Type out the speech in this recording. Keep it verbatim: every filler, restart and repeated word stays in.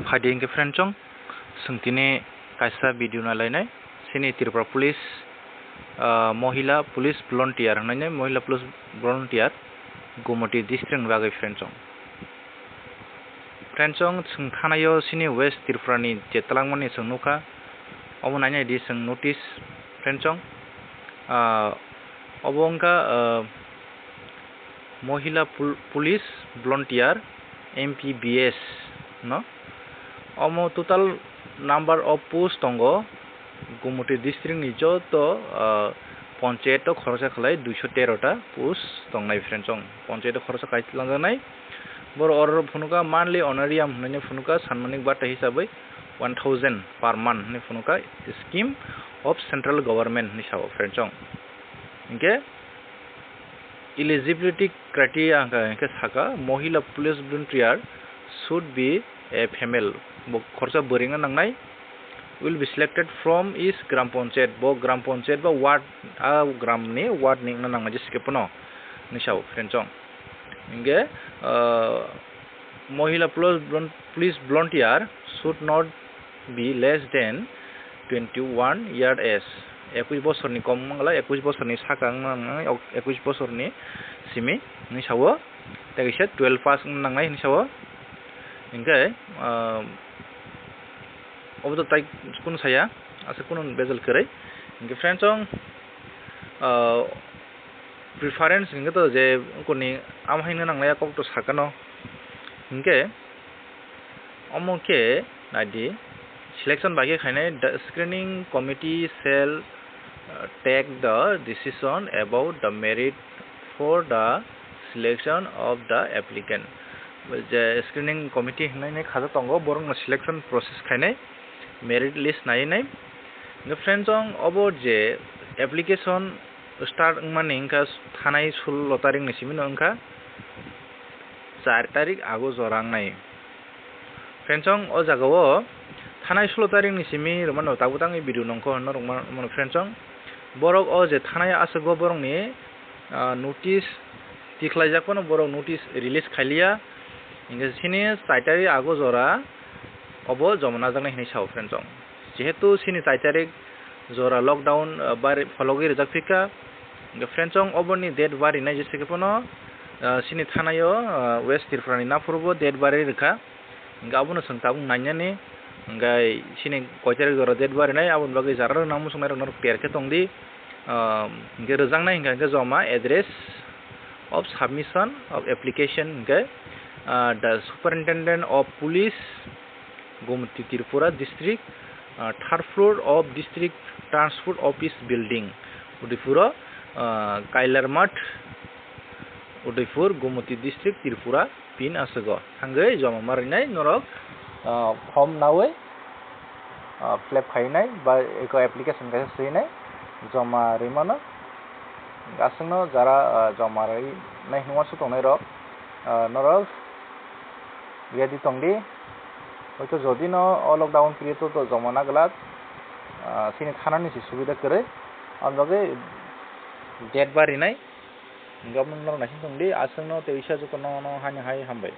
Phaidi hwnkhe friend chong, chwng tini kaisa video nailainai, chini Tripura Police, ah, Mohila Police Volunteer hwnnaini, Mohila Police Volunteer, Gumoti District ni bagwi friend chong. Friend chong, chwng thanaio chini West Tripura ni je twlangmani chwng nukha, omo nainai di chwng notice friend chong. Ah, obo wngkha, ah, Mohila Pol-, Police Volunteer, M P V S no. Omo total number of post tongo, Gumoti district ni joto, ah, ponchayat o khoroksa khlai duiso tero ta post tongnai friend chong. Ponchayat o khoroksa kai langjaknai. Boro oro phunukha monthly honorarium hwnwi phunukha, sanmanik bata hisabwi one thousand per month hwnwi phunukha, scheme of central government hwnwi sao friend chong. Hinkhe eligibility criteria hwnkha hinkhe saka, Mohila Police Volunteer should be a female. Bo khoroksa bwrwi wngna nangnai, will be selected from each gram panchayat. Bo gram panchayat ba ward, a gram ni ward ni wngna nangnai jesa khe phano hwnwi sao friend chong. Hinkhe, ah, Mohila Police Volun-, Police Volunteer should not be less than twenty-one year age. Ekush bosorni kom wngla, ekush bosorni saka wngna nangnai, ekush bosorni simi hwnwi sao. Tei kaisa twelve pass wngna nangnai hwnwi sao. Hinkhe, ah, obo to tai kunu saya, aswk kunu bejal kwrwi. Hinkhe friend chong, ah, preference hinkhe to je kuni ama haino nanglaiya kok to sakano. Hinkhe omo khe naidi, selection bai khe khainai, the screening committee shall, uh, take the decision about the merit for the selection of the applicant. Je screening committee hwnnaini khajak tongo, borokno selection process khainai, merit list naiwi nai. Hwnkhe friend chong obo je application start wngmani wngkha thanai sullo tarikni simino wngkha char tarik ago jora wngnai. Friend chong o jagao thanai sullo tarikni simi rwmano tabuk tangwi video nongkho hwnna rwma-, rwmano friend chong. Borok o je thanai aswk o borokni, ah, notice tikhlaijak phano borok notice release khailiya. Hinkhe sini char tarik ago jora obo joma najaknai hinwi sao friend chong. Jehetu sini char tarik jora lockdown, ah, bari phologwi rijak phikha. Hinkhe friend chong oboni date barinai jesa khe phano, ah, sini thanaio, ah, West Tripura ni naphuru bo date bari rwkha. Hinkhe abono chwng tabuk nainani, hinkhe sini koi tarik jora date barinai, aboni bagwi jara rok nang muchungnai rok norok ter khe tongdi. Ah, hinkhe rwjaknai hinkhe, hinkhe joma address of submission of application hinkhe, ah, the Superintendent of Police, Gumoti Tripura District, ah, third floor of District Transport Office Building, Udaipur, ah, Kailarmath, Udaipur, Gumoti District, Tripura, pin aswgo thangwi joma ma rwnai norok, ah, form nawi, ah, fill up khainai ba eko application kaisa swinai joma rwimano. Aswkno jara, ah, joma rwinai hinwi uansuk tongnai rok, ah, norok ready tongdi. Hoito jodi no o lockdown period o to joma na glak, ah, chini thanani se subida kwrwi, aboni bagwi date barinai. Hinkhe omo norok naising tongdi, aswkno tei uaisa jotono no haino hai hambai.